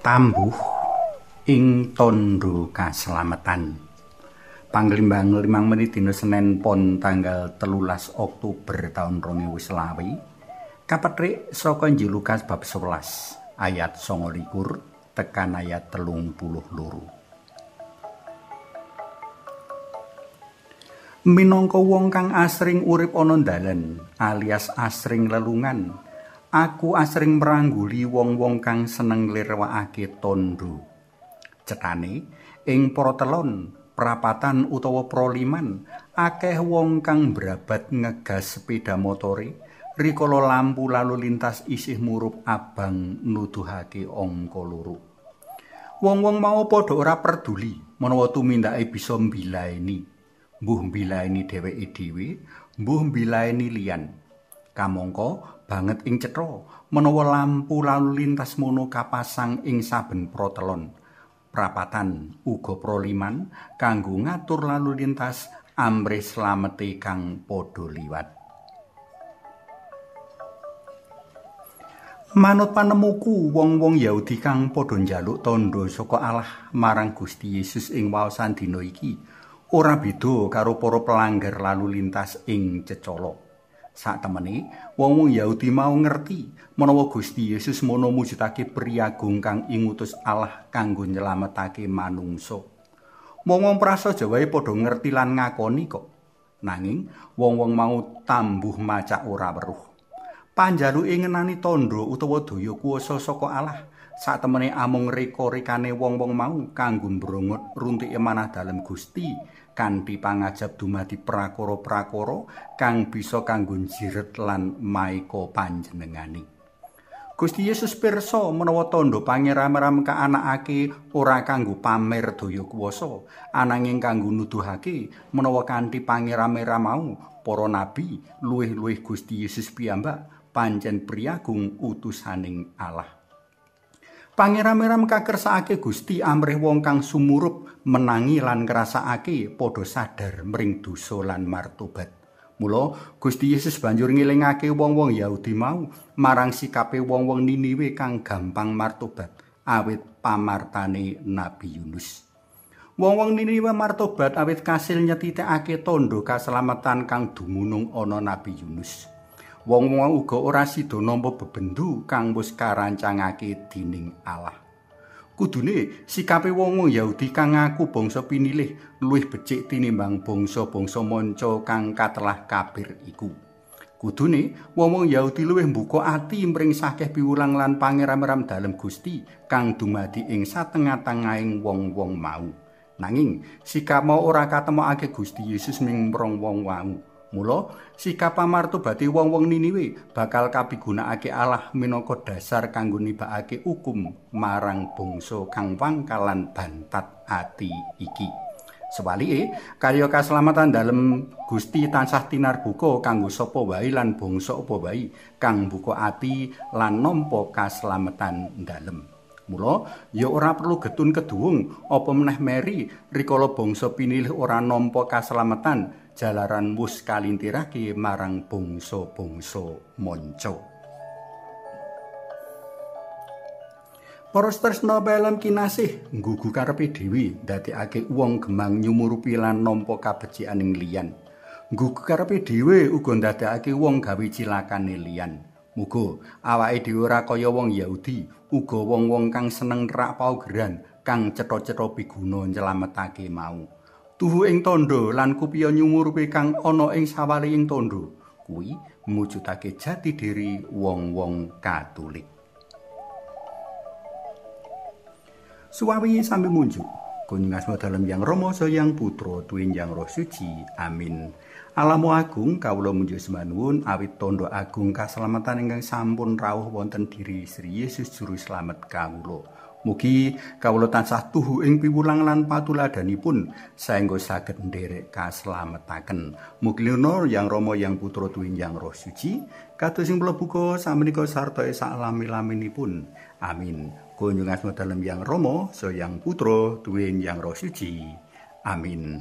Tambuh ing tandha kaslametan. Panglimbang 5 menit dina Senen Pon tanggal 13 Oktober taun 2020. Kapethik saka Injil Lukas bab 11 ayat 29 tekan ayat 32. Minangka wong kang asring urip ana dalan alias asring lelungan, aku asring mrangguli wong-wong kang seneng nglirwakake tandha. Cethane ing protelon, prapatan utawa proliman, akeh wong kang mbrabat ngegas sepeda motore rikala lampu lalu lintas isih murup abang nuduhake angka 2. Wong-wong mau padha ora peduli menawa tumindake bisa mbilaeni. Mbuh mbilaeni dheweke dhewe, mbuh mbilaeni liyan. Kamangka banget ing cetha menawa lampu lalu lintas mono kapasang ing saben protelon, prapatan uga proliman kanggo ngatur lalu lintas amrih slamete kang padha liwat. Manut panemuku, wong-wong Yahudi kang padha njaluk tandha saka Allah marang Gusti Yesus ing waosan dina iki ora beda karo para pelanggar lalu lintas ing cecala. Satemene, wong-wong Yahudi mau ngerti menawa Gusti Yesus mono mujudake priyagung kang ingutus Allah kanggo nyelametake manungsa. Wong-wong prasaja wae padha ngerti lan ngakoni kok. Nanging wong-wong mau tambuh macak ora weruh. Panjaluke ngenani tandha utawa daya kuwasa saka Allah satemene amung reka-rekane wong-wong mau kanggo mbrongot runtike manah dalem Gusti kanthi pangajab dumadi prakara-prakara kang bisa kanggo njiret lan maeka panjenengane. Gusti Yesus pirsa menawa tandha pangeram-ram kaanakake ora kanggo pamer daya kuwasa, ananging kanggo nuduhake menawa kanthi pangeram-ram mau para nabi luwih-luwih Gusti Yesus piyambak pancen priyagung utusaning Allah. Pangeram-eram kakersakake Gusti amrih wong kang sumurup menangi lan ngrasakake padha sadar mring dosa lan martobat. Mula Gusti Yesus banjur ngelingake wong-wong Yahudi mau marang sikape wong-wong Niniwe kang gampang martobat awit pamartane Nabi Yunus. Wong-wong Niniwe martobat awit kasil nyetitekake tandha kaslametan kang dumunung ana Nabi Yunus. Wong-wong uga ora sida nampa bebendu kang wis karancangake dening Allah. Kudune sikape wong-wong Yahudi kang ngaku bangsa pinilih luwih becik tinimbang bangsa-bangsa manca kang katelah kafir iku. Kudune wong-wong Yahudi luwih mbuka ati mring sakeh piwulang lan pangeram-eram dalem Gusti kang dumadi ing satengah-tengahing wong-wong mau. Nanging sikap mau ora katemokake Gusti Yesus ming mrong wong wau. Mula sikap pamartobate wong-wong Niniwe bakal kapigunakake Allah minangka dasar kanggo nibakake hukum marang bangsa kang wangkalan bantat ati iki. Sewalike, karya kaslametan dalem Gusti tansah tinarbuka kanggo sapa wae lan bangsa apa wae kang mbuka ati lan nampa kaslametan dalem. Mula ya ora perlu getun keduwung apa meneh meri rikala bangsa pinilih ora nampa kaslametan jalaran wus kalintirake marang bangsa-bangsa manca. Para tresna pelem kinasih nggugu karepe dhewe ndadekake wong gemang nyumurupi lan nampa kabecikan liyan. Nggugu karepe dhewe uga ndadekake wong gawe cilakane liyan. Muga awake dhewe ora kaya wong Yahudi, uga wong-wong kang seneng nerak paugeran kang cetha-cetha piguna nyelametake mau. Tuhu ing tandha lan kupiya nyumurupi kang ana ing sawalihing tandha kuwi mujudake jati diri wong-wong Katolik. Suwawi sami munjuk. Kunjung asma dalem Yang Rama Sang Putra tuwin Yang Roh Suci. Amin. Alamu agung kawula munjuk sembah nuwun awit tandha agung kaslametan ingkang sampun rawuh wonten diri Sri Yesus juru slamet kawula. Mugi kawula tansah tuhu ing piwulang lan patuladanipun saengga saged nderek kaslametaken. Mugi lina Yang Rama Yang Putra tuwin Yang Roh Suci kados ing mlebu samenika sarta sak lami-laminipun. Amin. Kunjung asma dalem Yang Rama, Sang Putra, tuwin Yang Roh Suci. Amin.